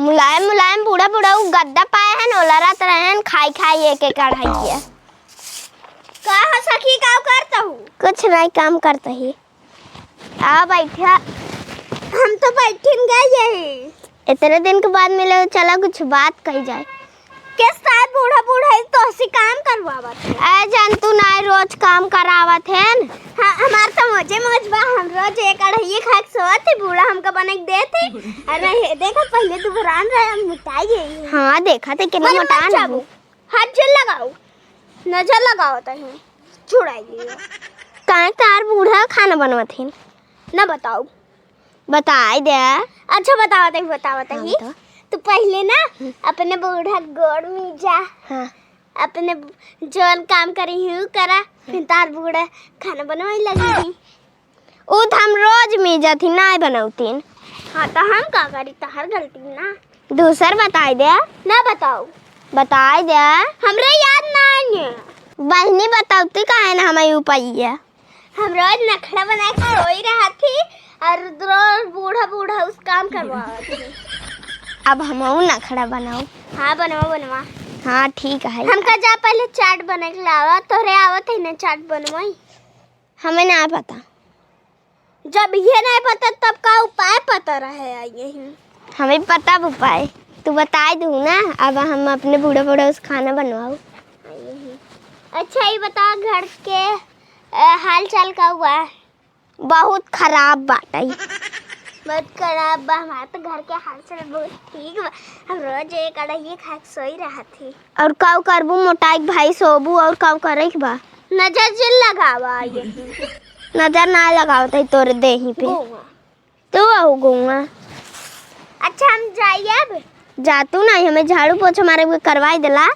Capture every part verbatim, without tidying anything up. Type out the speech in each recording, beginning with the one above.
मुलायम मुलायम बूढ़ा बूढ़ा उ गद्दा पाए हैं, ओलरत रहे हैं, खाई खाई एक एक कढ़ाई के। का हो सखी, का करत हू? कुछ नहीं, काम करत ही। आ बैठा। हम तो बैठिन गए यही। इतने दिन के बाद मिले हो, चला कुछ बात कही जाए। किस साल बूढ़ा बूढ़ा ही तोहसे काम करवावत है? ए जान, तू ना रोज काम करावत है न? हाँ, हमार तो मौजे मौज बा, हम रोज एक अढ़ाई खाक सोवत ही, बूढ़ा हमका बना के देत ही। अरे हे, देखा पहले तू बुरान रहे, हम मिटाई गई। हाँ, देखा थे कितना मर मत मोटान जाबू। है। हाथ जल लगाओ, नजर लगाओ तही, छुड़ाई लियो। काहे तार बूढ़ा खाना बनवत हिन? ना बताओ। बताई दे। अच्छा, बतावत ही, बतावत हाँ, ही। बताओ। तू पहले ना हम्म। अपने बूढ़ा गोड़ में जा। हाँ। अपने जौन काम करी हूँ करा, फिर तार बूढ़ा खाना बनवाई लगी। उ त हम रोज मीजत ही, नाय बनौतीन। हाँ, त हम का करी, तहर गलती ना। दूसर बताई दे। ना बताऊ। बताई दे। हमरे याद नाहीं है। बहिनी बतौती काहे ना हमें उपैया? हम रोज नखड़ा बना के सोई रहत ही और रोज बूढ़ा बूढ़ा उस काम करवावत ही। अब हमहू नखड़ा बनाऊ। हाँ, बनवा, बनवा। हाँ, ठीक है। हमका जा पहले चाट बना के लावा, तोहरे आवत है ना चाट बनवाई। हमें ना पता। जब ये नहीं पता तब का उपाय पता रहे आई यही। हमें पता अब उपाय। तू बताई दू ना, अब हम अपने बूढ़ा बूढ़ा उस खाना बनवाऊ। अच्छा, ये बता घर के, अ, हाल चाल का हुआ? बहुत खराब बाटई। बहुत खराब बा, हमार तो घर के हाल चाल बहुत ठीक बा। हम रोज एक अढ़ाई खाके सोई रहत ही। और काऊ करबू, मोटाई के भाई सोबू, और काऊ करे के बा? नजर जिन लगावा यही। नजर ना लगावत है तोरे देही पे। गौवा। तू आऊ गौवा। अच्छा, हम जाई अब। जा तू नहीं, हमें झाड़ू पोछा मारे के करवाई देला।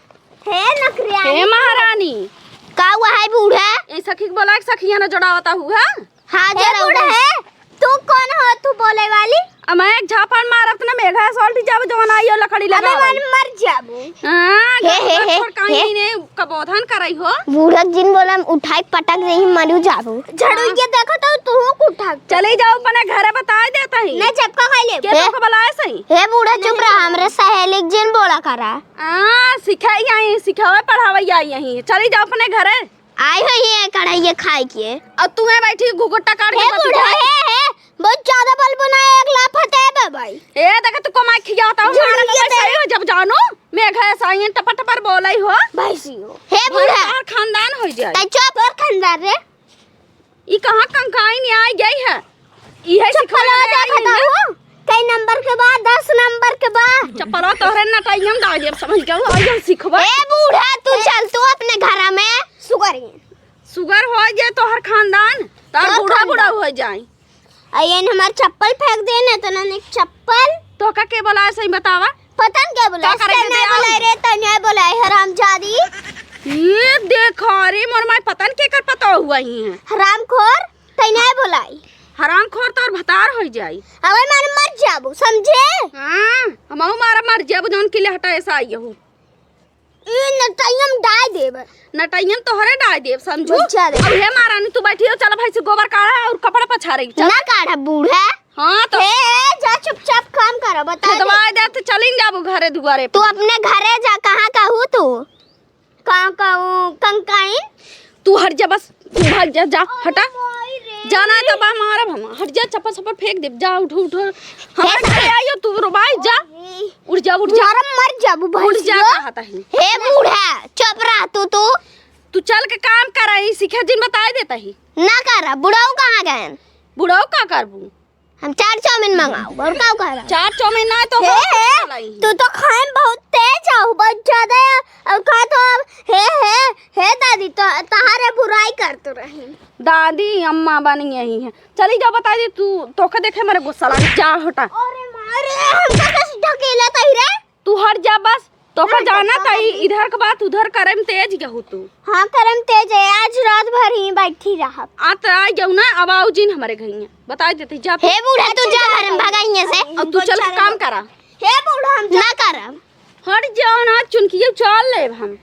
हे नखरियानी। हे महारानी। का हुआ है बूढ़ा? ए सखी के बोला, एक सखिया न जोड़ावता हुआ। हाँ, हे जरा बूढ़ा उधर। है, तू कौन हो तू बोले वाली? अब मैं एक झापड़ मारब त ना मेघा सोल्टी जाबू जवन आई हो लकड़ी अबे लगावे। मन मर जाबू। हाँ, हे, घर हे, पर हे, छोड़ काहे हे। नहीं ने कबोधन करई हो। बूढ़ा जिन बोला उठाई पटक देही मरू जाबू। झड़ू ये देखो तो तू उठा। चले जाओ अपने घरे बताई देता ही। नहीं चपका खाई ले। के हे। तो को बुलाए सही? हे बूढ़ा चुप रहा, हमरे सहेली के जिन बोला करा। आ, सिखाई आई, सिखावे पढ़ावे आई यही। चली जाओ अपने घरे। आई हो ये कढ़ाई खाई के। और तू है बैठी घुघुट्टा काट के हे बतिया। बूढ़ा, हे, हे, बहुत ज्यादा बल बनाए, एक लाफत है बे भाई। ए, देखा तू कमाई खियाता हूँ, झुलुआ मारे तो दे। सही हो जब जानो, मैं घर साइन टपर टपर बोलाई हो। भैंसी हो। हे बूढ़ा। भर खानदान हो जाए। तै चुप। तोर खानदान रे। ई कहाँ कंकाइन आई गई है? इहे चप्पल सिखावे आ में जा आई है ना? बताओ, कई नंबर के बा? दस नंबर के बा। चप्पलवा तोहरे नटाइयम डाल देब, समझ गयो? आइयो सिखबा। ए बूढ़ा, तू चल तू अपने घरा में। सुगर ही। सुगर हो जाए तोहर खानदान, तार तोहर बूढ़ा खानदान। बूढ़ा हो जाए। अयन हमार चप्पल फेंक देने, तना ने चप्पल। तोका के बोला सही बतावा? पता न के बोला, का करे तै के नहीं दे बोला आऊ? रे, तै नहीं बोला, हरामजादी। ये देखा रे, मोर माई पता न के कर पता हुआ ही है। हरामखोर, तै नहीं बोलाई। हरामखोर तोर भतार हो जाई। अबे मारे मर जाबू, समझे? हाँ, हमहू मारा मर जाबू, जौन किले हटा ऐसा आई हो। ई नटैयम डाय देब। नटैयम तोहरे डाय देब, समझू? बच्चा रे। अब हे महारानी, तू बैठी हो, चल भैंसी गोबर काढ़ा और कपड़ा पछारे, चल। ना काढ़ा बूढ़ा। हाँ, तो हे, हे, जा चुपचाप काम करा, बता दे। खेदवाए दे, तो चलिन जाबू घरे दुआरे पे। तू अपने घरे जा, कहाँ कहू तू? कहाँ कहू, कंकाइन? तू हट जा बस, तू भाग जा, जा, अरे हटा। माई रे। जाना है तो बा मारब हम, हट जा, चप्पल चप्पल फेंक देब, जा, उठो, उठो। हमारे हट। घरे आइयो, तू रो भाई, जा। अरे। उठ जा, उठ जा। मारब मर जाबू उठ जा, भैंसिया। कहा तही। हे बूढ़ा, चुप रह तू, तू। तू चल के काम कर, ई सीखे जिन बताई देता ही। ना कर, बुढ़ऊ कहाँ गए? बुढ़ऊ का करबू? हम चाट चाउमीन मंगाऊ, और का कर? चाट चाउमीन ना तो हे, हो हे, चलाई। तू तो खाए में बहुत तेज हो, बहुत ज्यादा है। और खा तो अब, हे, हे, हे दादी, तो तहारे बुराई कर तो रही। दादी, अम्मा बनी यही है। चली जाओ, बता दी तू, तोके देखे मेरे गुस्सा लग जा, हटा। अरे मारे, हमका कैसे ढकेला तही रे? तू हट जा बस, तोका हट जा, जाना हट तई, जा। इधर के बात उधर करे में तेज गहू तू। हाँ, करे में तेज है, आज रात भर ही बैठी रहब। आ त आ जाऊ ना, अब आऊ जिन हमारे घर में, बता देते जा तू। हे बूढ़ा, तू जा घर में, भगा यहाँ से। अब तू चल के काम करा। हे बूढ़ा, हम ना करब। हट जाओ ना, चुनकियो चल लेब हम।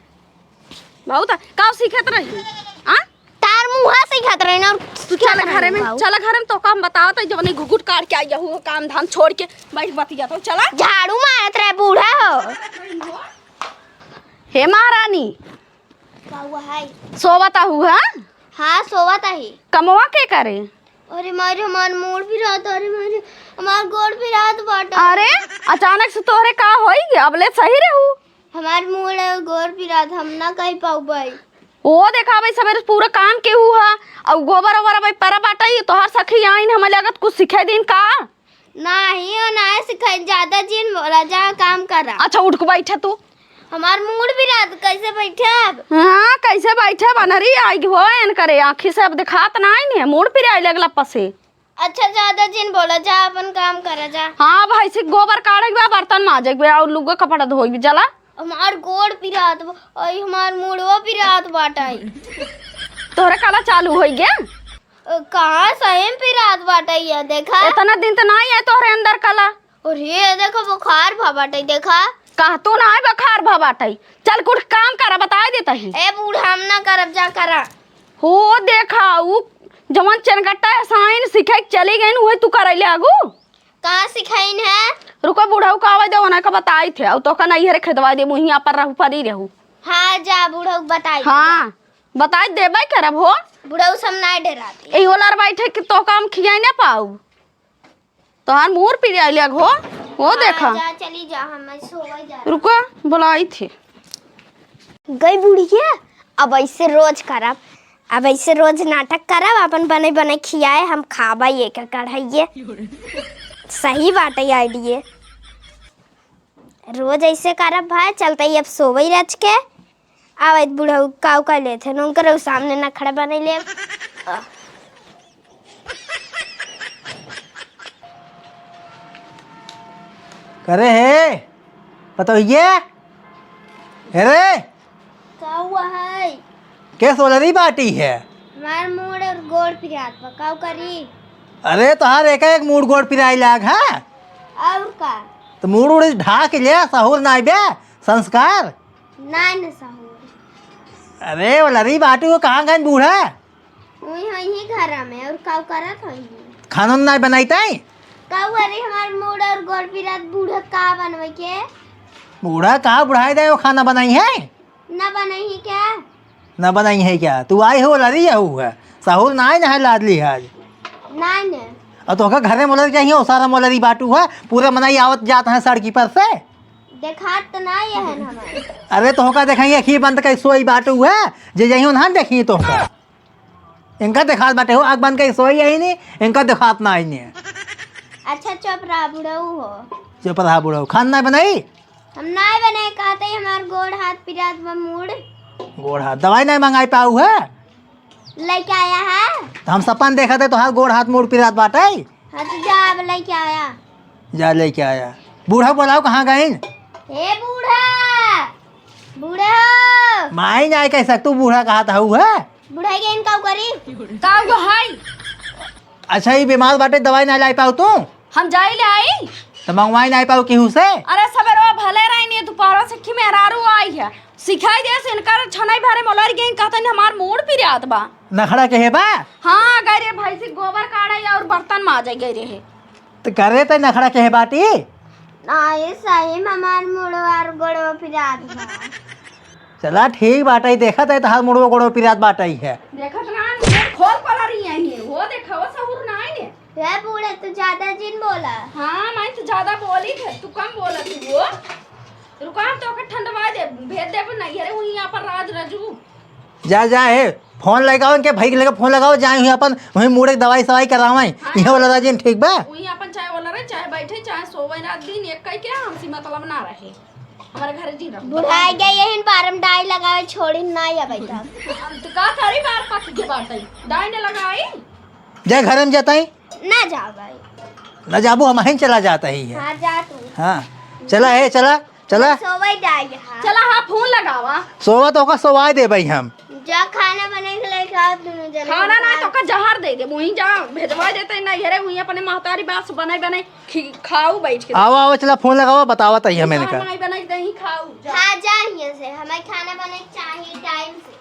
बहुत आ, का सीखत रही? आ? तार मुँहा सीखत रही ना। तू चल घरे में, चल घरे में, तो काम बताओ तो जब नहीं घुघुट काट के आई हूँ, काम धाम छोड़ के बैठ बतिया तो चला। झाड़ू मारत ए महारानी, का हुआ है? सोवत आहू, हाँ? हाँ, सोवत आही। कमवा के करे? अरे मारे, हमार मूड़ पिरात, अरे मारे, हमार गोड़ पिरात बाटे। अरे, अचानक से तोहरे का होई? अबले सही रहू। हमार मूड़ और गोड़ पिरात, हम ना कह पाउबे। ओ देखा भाई, सबेरे पूरा काम केहू हा, और गोबर ओबर भाई परा बाटे, तोहार सखी आइन, हमें लगत कुछ सिखाई दिन का? नाही, ओ नाही सिखाई, ज्यादा जिन बोला, जा काम करा। अच्छा, उठ के बैठे तू। हमार मूड़ पिरात, कैसे बैठे अब? हाँ, कैसे बैठे? बनरी आई हो, एन करे, आँखी से अब दिखात नाही ने, मूड़ पिराए लगला पसे। अच्छा, ज्यादा जिन बोला, जा अपन काम करा, जा। हाँ, भैंसी के गोबर काढ़े के बा, बर्तन माजे के बा, और लुगा कपड़ा धोए के बा, चला। हमार गोड़ पिरात बा, और हमार मूड़वा पिरात बाटे। तोहरा काला चालू होई गे? अ, कहाँ सही में पिरात बाटे ये, देखा। इतना दिन त नाही है तोहरे अंदर कला। और ये देखो, बुखार भा बाटे, देखा। कहा तू नाही बुखार भा बाटे। चल कुछ काम करा, बताई देता ही। ए बूढ़ा, हम ना करब, जा करा। हो देखा, उ जवन चेनकट्टा साइन सीखे के चली गई, उहे तू करैले आगू। कहाँ सिखाइन है? रुको, बुढ़ऊ का आवे दे, उन्हें का बताई थे, और तो का नहीं हरे खेदवा दे, मुहिया पर रहू, परी रहू। हाँ, जा, बुढ़ऊ बताई दे, हाँ, जा। बताई देबे करब हो। बुढ़ऊ सब ना डराती। ए ओलर बैठे कि तो काम खियाई ना पाऊ। तोहार मूड़ पिराई लग हो, वो हाँ, देखा। जा, चली जा, हम सोवई जा। रुको, बुलाई थे। गई बुढ़िया, अब ऐसे रोज करब, अब ऐसे रोज नाटक करब, अपन बने बने खियाए, हम खाबा ये का कढ़ाइए। सही बाटे आइडिये। रोज ऐसे करब भाई, चलते ही अब सोवई रच के। आवत बुढ़ऊ काऊ का लेथे, उनकर सामने नखड़ा बने ले। करे हे, पतोहिए, हे रे। का हुआ है? के सोलरी बाटी है? हमार मूड़ और गोड़ पिरात बा, काऊ करी? अरे, तोहार एक एक मूड़ गोड़ पिराई लाग है। और का? तो मूड़ उड़ ढाक ले, सहूर नाई बे, संस्कार। नाई न सहूर। अरे, वो लरी बाटी, वो कहाँ गए बूढ़ा? वही है, यही घर में, और का करत है? खाना ना बनाई ताई? का हुआ रे, हमार मूड़ और गोड़ पिरात, बूढ़ा का बनवे के? बूढ़ा का बुढ़ाई दे, वो खाना बनाई है? ना बनाई है क्या? ना बनाई है क्या? तू आई हो, लरी है, वो है। सहूर ना आए ना है, लाद ली है आज। ना, ना। और तो का घरे मोलर चाहिए, वो सारा मोलरी बाटू है, पूरा मनाई आवत जात है सड़की पर से। देखात तो ना ये है हमारे। अरे तो का देखाई, अखी बंद कर सोई बाटू है, जे यही उन्हां देखी तो का। इनका देखात बाटे हो, आँख बंद के सोई यही नहीं, इनका देखात ना आई नहीं। अच्छा, चुप रहा बुढ़ऊ हो। चुप रहा बुढ़ऊ, खान ना बनाई? हम ना बनाए, कहते ही हमार गोड़ हाथ पिरात बा मूड़। गोड़ हाथ, दवाई नहीं मंगाई पाऊ है? लेके आया है? तो हम सपन देखा थे, तोहार गोड़ हाथ मूड़ पिरात बाटे। हाँ, तो जा, अब लेके आया। जा, लेके आया। बूढ़ा बोलाओ, कहाँ गइन? ए बूढ़ा, बूढ़ा। माई ना कह सक, तू बूढ़ा कहा था, हऊ है? बुढ़ाई के इनका करी। का हुआ है? अच्छा, ई बीमार बाटे, दवाई ना लाई पाऊ तू? हम जाई ले आई। तो मंगवाई ना पाऊ केहू से? अरे, सबेरवा भले रही नहीं, दोपहरवा से खी मेहरारू आई है। सिखाई दे से इनकर छनई भरे मोलर गई, कहतन हमार मूड़ पिरात बा। नखड़ा के है बा? हाँ, गई रे भैंसी गोबर काढ़े और बर्तन माजे गई रहे। तो करे तो नखड़ा के है बाटी? ना, ये सही में हमार मुड़वा और गोड़वा पिरात बा। चला ठीक बाटे, देखत है तोहार मुड़वा गोड़वा पिरात बाटे है। देखत ना, मुंह खोल पला रही है ये। वो देखा, वो सहूर ना है ने। रे बूढ़ा, तू ज्यादा जिन बोला। हाँ, मैं तो ज्यादा बोली थे, तू कम बोला तू वो। रुका, हम तो ओके ठंडवा दे, भेज देबो नैहरे, वहीं यहाँ पर राज रजू। जा, जा, हे, फोन लगाओ इनके भाई के लगे, फोन लगाओ, जाए हुई अपन वहीं मुड़े दवाई सवाई करावे। हाँ। यह वाला राजिन ठीक बा? वहीं अपन चाहे वाला रहे, चाहे बैठे, चाहे सोवे, रात दिन एक कई के, हमसे मतलब ना रहे। हमारे घर जी रहो। बुढ़ाई गई, यही बार में डाई लगावे, छोड़ी ना या बैठा। हम तो का करी, बार पक के बाटे, डाई ने लगाई। जा घर में जाता है। ना जाओ भाई। ना जाबू, हम ही चला जाता ही है। हाँ, जा तू। हाँ, चला है, चला, चला। सोवई जाए, हाँ। चला, हाँ, फोन लगावा। सोवा तो का सोवा दे भाई हम। जा खाना बना के लेके आओ दोनों जने। खाना ना तो का जहर दे दे, वहीं जा भेजवा देते ना, ये रे वहीं अपने महतारी बास बनाई बनाई खी-, खाऊ बैठ के। आओ, आओ, चला फोन लगावा, बतावा तही हमें का। बनाई बनाई दही खाऊ, जा। हाँ, जा यहाँ से, हमें खाना बनाए चाहिए टाइम से।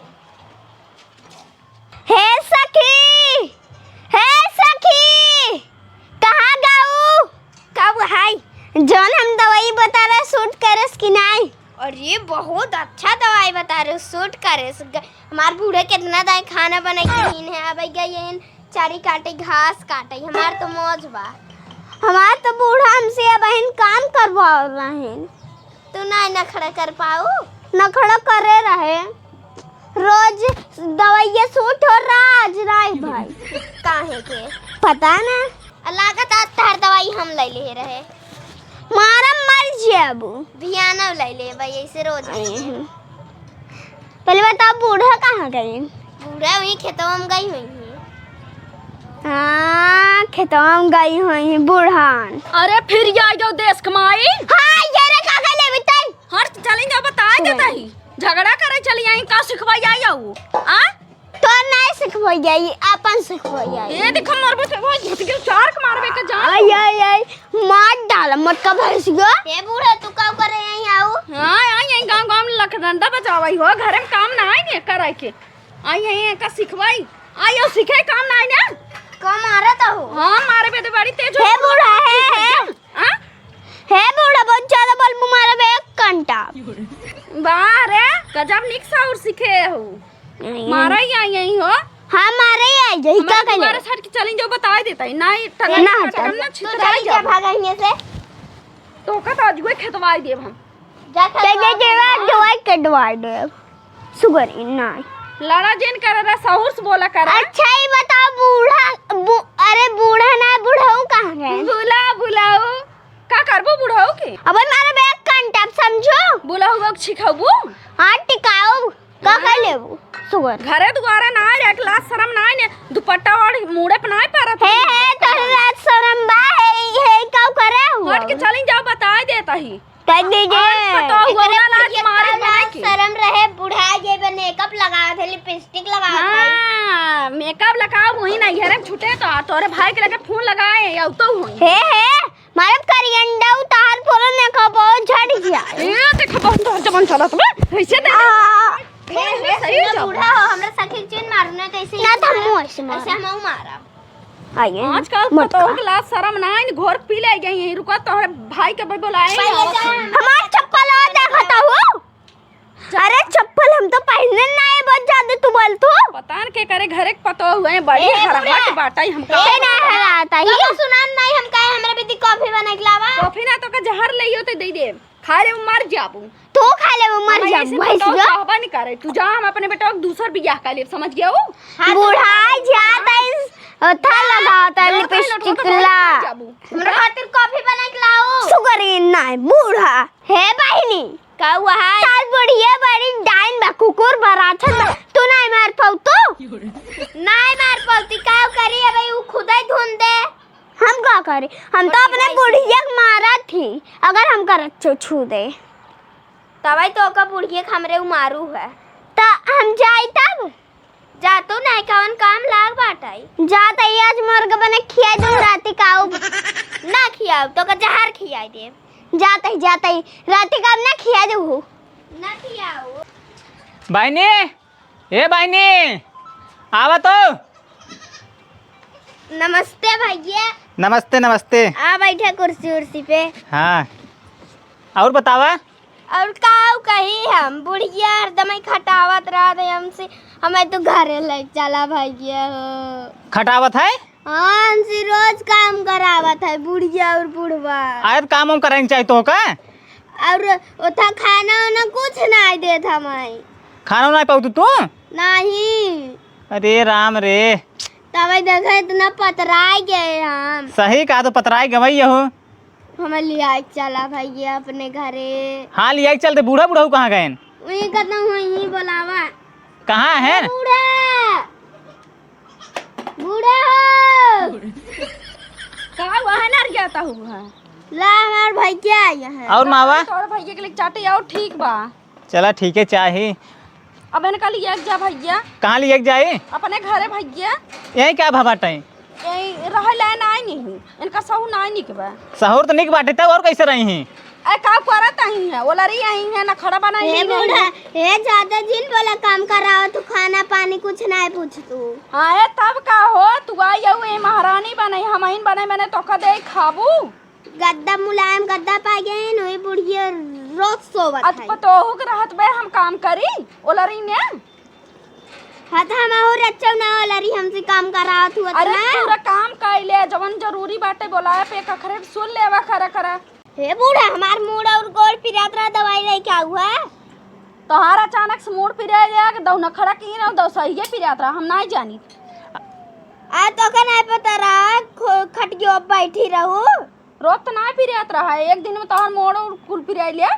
हे सखी, हे सखी, कहाँ गाऊ? कब हाय? जौन हम दवाई बतावे सूट करस कि नाई? अरे बहुत अच्छा बता रहे हो, सूट करे से ग-, हमार बूढ़े कितना दाई खाना बनाई के दीन है, अब गई है चारी काटे, घास काटे, हमार तो मौज बा। हमार तो बूढ़ा हमसे अब बहिन काम करवा रहे। तू नाई नखड़ा कर पाऊ? नखड़ा करे रहे, रोज दवाइया सूट हो राज राय भाई। काहे के? पता ना। आ लागत आज तहर दवाई हम ले ले रहे। मारा मर जाबू। बियाना ले ले भाई, ऐसे रोज ले ले। पहले बताओ, बूढ़ा कहाँ गई? बूढ़ा वहीं खेतवा में गई हुई है। हाँ, खेतवा में गई हुई है बूढ़ान। अरे, फिर आ जाओ देश कमाई। हाँ, ये रे, का कर लेबे तई? हट, चली जाओ, बताए देता ही। झगड़ा करे चली आई, का सिखवाई आई आऊ? आ? तो नहीं सिखवाई आई, अपन सिखवाई आई। ये देखो, मारबे तो भाई, घुट के चार के मारबे के जान। आई, आई, आई, मार डाल, मोटका भैंस गो। ए बूढ़ा, तू का करे आई आऊ? हाँ, आई, आई, गाँव, गाँव में लखडंडा बजावई हो, घरे में काम ना आई ने करे के। आई, आई, का सिखवाई? आई, ओ सिखे काम ना आई ने। का मारत हो? हाँ, मारबे तो बड़ी तेज हो। हे बूढ़ा, हे, हे। हाँ? हे बूढ़ा, बहुत ज्यादा बल्ब मारब एक घंटा। वाह रे, गजब निक साउर सीखे हो। नहीं। मारा ही आई, आई हो। हाँ, मारे ही आई, यही हमारे का दुआरे कहे? सट के चली जाओ, बताई देता ही। ना, ये टंगड़ी ना ना हटा। टंगड़ी ना तू छितराई चली जा, जाओ। भागा हियाँ से। तो का तो अजुए खेतवाई देब हम। जा दे, दे, खेतवा दे, दे। दे, दवाई के दवाई दे। सुगर नहीं। लड़ा जिन करे रे, सहूर से बोला करे। अच्छा, ये बताओ, बूढ़ा, बू-, अरे, बूढ़ा ना, बुढ़ऊ कहाँ गए? बुलाओ, बुलाओ। का करबो बुढ़ऊ के? अब मारे बे कंटप समझो। बुढ़ऊ को छिखाबू? हाँ, टिकाऊ। का हाँ। कर लेबू? सुगर। घरे दुआरे ना आए, एक लाज शरम ना आए ने, दुपट्टा और मुड़े पे ना पारत हे, हो। हे, तोहरे लाज शरम बा, हे, हे, का करे हुआ? हट के चली जाओ, बताई देता ही। कह दीजिए। और पता हुआ एकरे ना, लाज बुढ़िया मारे का बना लाज के। शरम रहे, बुढ़ा जेबे मेकअप लगावत है, लिपस्टिक लगावत है। हाँ, मेकअप लगाओ, वही नहीं, घरे में छूटे तो तोरे भाई के लगे फोन लगाए, या तो हुई। हे, हे, मारब करियंडा उतार, फोन ने खबो झड़ गया। ए, देखो, बहुत तोहर जबान चलत बा, ऐसे दे दे। आ। ए, ए, ए, सही ए, जाओ। बूढ़ा हो, हमरा सखी चिन मारू ना, तो ऐसे ही ना, तो मारा। हम ऐसे मारा। ऐसे हम मारा। आइए, आजकल मोटका। पतोह के लाज शरम ना आइन, घोर पी ले गई हैं। रुका, तोहरे भाई के भाई बुलाए हैं, पहले आवत जा, हैं। हमार चप्पल आ देखता हो। अरे चप्पल हम तो पहने ना है, बहुत ज्यादा तू बोल तू। पता न के करे घरे के पतोह हुए हैं, बड़ी ए, हरहट बूढ़ा। बाटा ही हमका। ए, ना हराता ही। तो सुनान नहीं हम कहे, हमरा बेटी कॉफी बना के लावा। कॉफी ना तो का जहर ले हो तो दे दे। खा ले, मर जाबू। तू खा ले, मर हम जाबू, ऐसे भैंस पतोह जो। चाहबा नहीं करे। तू जा, हम अपने बेटा को दूसर बियाह कर लेब, समझ गया हो? हाँ, तो बुढ़ा जाता है, ओथा लगावता है, ना, लिपस्टिक ना, ना, ला। मर जाबू। हमरा खातिर कॉफी बना के लाओ। सुगर ये ना है, बूढ़ा। हे बहिनी। का हुआ है? साल बुढ़िया बड़ी डाइन बा, कुकुर बा, राक्षस बा। तू नहीं मार पाऊ तू? नहीं मार पाती, का करी? अबे उ खुदे धुन दे। हम का करी? हम तो अपने बुढ़िया के मारा थी, अगर हम कर छू, छू दे। तबई तो ओका बुढ़िया के हमरे उ मारू है। त हम जाई तब? जा तू, नहीं कवन काम लाग बाटई। जात ही आज मुर्गा बने खियाई दू राती का आऊ। ना खियाऊ, तो का जहर खियाई दे। जात ही, जात ही, राती का ना खियाई दू। ना खियाऊ। बहिनी, ए बहिनी, आवा तो। नमस्ते भैया। नमस्ते, नमस्ते। आ बैठे कुर्सी उर्सी पे। हाँ, और बतावा। और काऊ कही हम, बुढ़िया हरदम ही खटावत रहत है हमसे, हमें तो घरे ले चला भैया हो। खटावत है? हाँ, हमसे रोज काम करावत है बुढ़िया और बुढ़वा। आयत काम हम कराइन चाही तो का? और ओथा खाना वाना कुछ नहीं देत हमाई। खाना नहीं पाऊ तू? नहीं। अरे राम रे। तबे देखे इतना पतराई गए हम। सही कहा तो पतराई गवई हो। हमें लियाई चला भैया अपने घरे। हाँ, लियाई चलते। बूढ़ा बुढ़ऊ कहाँ गए? वही कहता हूँ, वही बोलावा। कहाँ है? बूढ़ा, बूढ़ा हो। का हुआ है ना, जाता हुआ? ला, हमार भैया आया है। और मावा? तोर भैया के लिए चाटे और ठीक बा। चला, ठीक है, चाही। अब इनका लिए जा भैया। कहाँ लिए जाई? अपने घरे भैया। यही क्या भा बाटे? यही रहे लाए ना आई नहीं, इनका सहू ना आई निक बा। सहूर तो निक बाटे, तब और कैसे रही हैं? ए, का करत आई है? ओलरी आई है, ना खड़ा बना हे ही नहीं बूढ़ा, है। हे ज्यादा जिन बोला, काम कराओ तू, खाना पानी कुछ ना पूछ तू। हाँ, ए, तब का हो, तू आई हो, ए महारानी बने, हमहिन बने, मैंने तो कदे खाबू। गद्दा मुलायम गद्दा पा गए, वही बुढ़िया रोज सोवत अत है। पतोहू के रहत बे हम काम करी, ओलरी ने। हाँ, तो हम और अच्छा ना ओलरी हमसे काम करावत हुआ अरे, ना। पूरा काम कइले, जवन जरूरी बाटे बोलाए पे एक अखरे सुन लेवा खरा खरा। हे बूढ़ा, हमार मूड़ और गोड़ पिरात रहा, दवाई लेके आऊ है। तोहार अचानक से मूड़ पिराए गया कि दौना खड़ा की रहो, दौ सही पिरात रहा, हम नहीं जानी। आ तो का नहीं पता रहा, खो-, खटियो बैठी रहू। रोज तो नहीं पिरात रहा है, एक दिन में तोहार मूड़ और कुल पिराए लिया।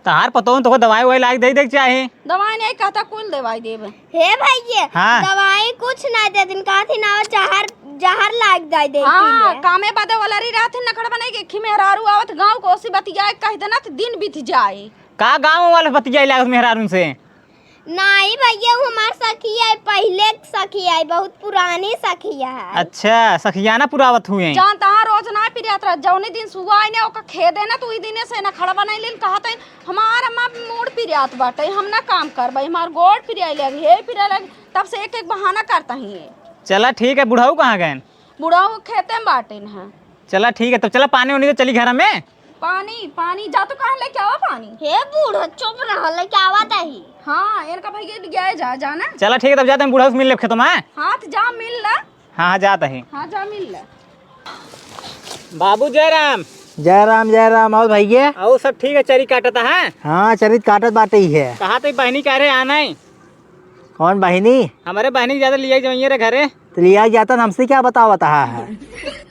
तोहार पतोहू तो दवाई ववाई लाग दे दे के चाही। दवाई नहीं कहता, कुल दवाई देबे। हे भैया, हाँ। दवाई कुछ ना दे दिन, कहती ना जहर, जहर लाग जाए दे हाँ, पी ले। कामे बदे वाला रही रहत है, नखड़ा बनाई के खी मेहरारू आवत गाँव को ओसी बतियाए कह देना तो दिन बीत जाए। का गाँव वाले बतियाए लागत मेहरारून से? नहीं भैया, वो हमार सखी है, पहले सखी है, बहुत पुरानी सखी है। अच्छा, सखियाना पुरावत हुए। जानता हाँ, रोज ना पिरात रह, जौने दिन सुआ आई ना ओका खेदे ना, तो ई दिने से नखड़ा बनाई लेन, कहत है हमार अम्मा मूड़ पिरात बाटे, हम ना काम करबे, हमार गोड़ पिराए लगी, हे पिराए लगी, तब से एक एक बहाना करता ही है। चला ठीक है, बुढ़ऊ कहाँ गए? बुढ़ऊ खेते में बाटे न है। चला ठीक है, तब चला पानी उनी तो चली घर में। पानी, पानी जा तो कहाँ लेके आवा पानी? हे बूढ़ो चुप रह, लेके आवा तही। हाँ, इनका भैया गया जा, जाना। चला ठीक है, तब जाते हैं बुढ़ऊ से मिल ले खेतों में। हाँ, तो जा मिल ला। हाँ, हाँ, जाता ही। हाँ, जा मिल ला। बाबू जय राम। जय राम, जय राम। और भैया? और सब ठीक है, चरी काटत है? हाँ, चरी काटत बाटे ही है। कहा तो बहनी कह रहे आना है। कौन बहनी? हमारे बहनी के ज्यादा लिया जाइए रे घरे। तो लिया जाता न, हमसे क्या बतावत है?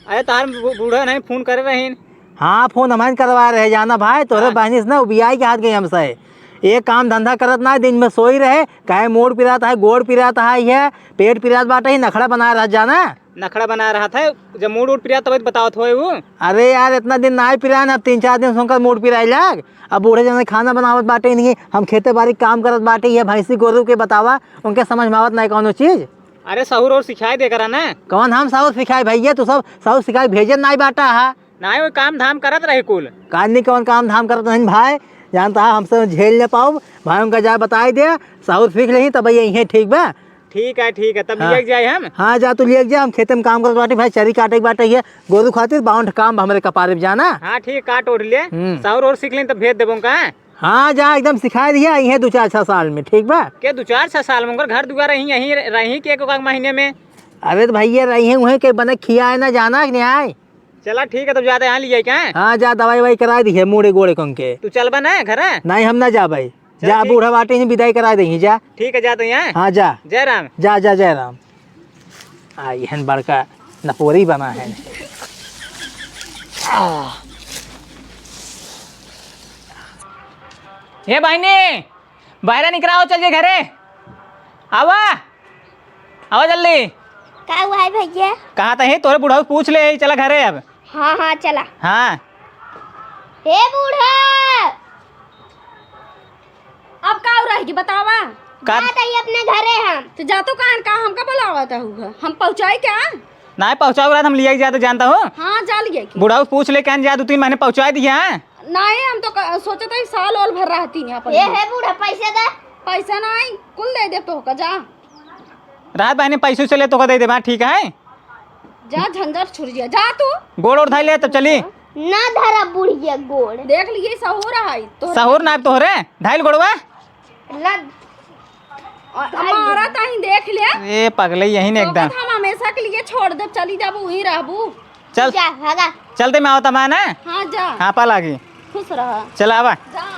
अरे तार बू-, बूढ़ा नहीं फोन करे रहीन। हाँ, फोन हमारे करवा रहे, जाना भाई, तोरे हाँ। बहनी से ना उबियाई के हाथ गई हमसे। एक काम धंधा करत ना, दिन में सोई रहे, कहे मूड़ पिरात है, गोड़ पिरात है, ये पेट पिरात बाटे ही, नखड़ा बना रहा जाना। नखड़ा बना रहा था, जब मूड़ उड़ पिरात तब बतावत होए वो। अरे यार, इतना दिन ना पिरान, अब तीन चार दिन से उनका मूड़ पिराई लाग। अब बूढ़े जने खाना बनावत बाटे नहीं, हम खेते बारी काम करत बाटे, ये भैंसी गोरू के बतावा, उनके समझ में आवत नहीं कौनो चीज। अरे सहूर और सिखाए दे करा ना। कौन हम सहूर सिखाए भैया, तू सब सहूर सिखाए भेजे नहीं बाटा है। नाहीं, वो काम धाम करत रहे कुल। कानी कौन काम धाम करत नहीं भाई, जानता है हमसे झेल न पाऊ भाई, उनका जा बताई दे, सहूर सीख लेही तब ये इहे ठीक बा। ठीक है, ठीक है, तब हाँ। लिया जाए हम। हाँ, जा तू लिया जा, हम खेते में काम करत बाटी भाई, चरी काटे के बाटे ये गोरू खातिर, बाउंड काम बा हमरे कपारे पे जाना। हाँ, ठीक, काट ओढ़ ले। हम्म। सहूर और सीख लेही तब भेज देबो का। हाँ, जा एकदम सिखाई दिया, इहे दो चार छह साल में, ठीक बा? के दो चार छह साल में? उनकर घर दुआर यहीं, यहीं रही के एक, एक महीने में। अरे तो भैया रही हैं, उहे के बने खियाए ना जाना कि नहीं आए। चला ठीक है, तब जाते हैं, यहाँ लिया क्या है? हाँ, जा दवाई वाई कराई दिहे, मूड़े गोड़े कंके। तू चलबा ना घर? नहीं, हम ना जाबे। चल जा, ठीक। बूढ़ा बाटे ही, विदाई कराई देही, जा। ठीक है, जा तो यहाँ। हाँ, जा। जय राम। जा, जा, जय राम। आ, इहन बड़का नपोरी बना है। आ। हे बहिनी, बाहरे निकराओ, चल जे घरे। आवा, आवा जल्दी। का हुआ है भैया? कहा त है तोरे बुढ़ऊ पूछ ले, चला घरे अब। हाँ, हाँ, चला। हाँ। हे बूढ़ा, अब का हो रही बतावा? का? जात ही अपने घरे हम। तो जा तो कान का हमका बुलावा था हुआ? हम पहुँचाई क्या? नाहीं पहुँचाऊ रहा, हम लिया ही जाते जानता हो। हाँ, जा लिया के। बुढ़ऊ पूछ ले, कहन जा दो तीन महीने पहुँचाई दिया है। नाहीं, हम तो क-, सोचत ही साल ओल भर रहती हैं अपन ये लोग। है बूढ़ा, पैसे दे। पैसा नाहीं, कुल दे दे तो का, जा। रात बहनी पैसों से ले तो का दे दे, हाँ, ठीक है। जा झंझट छुड़ गया, जा तू। गोड़ ओड़ धाई ले तब चली। ना धरा बुढ़िया गोड़। देख लिए सहूर है तो। सहूर ना तोहरे, धाइल गोड़वा। लग। और हमारा ताई देख ले। ए पगले यही ने तो एकदम। हम हमेशा के लिए छोड़ दे, चली जाबू, वहीं रहबू। चल। जा, भागा। चलते मैं आवता मैं ना। हाँ, जा। हाँ, पा लागी। खुश रहा। चल आवा। जा।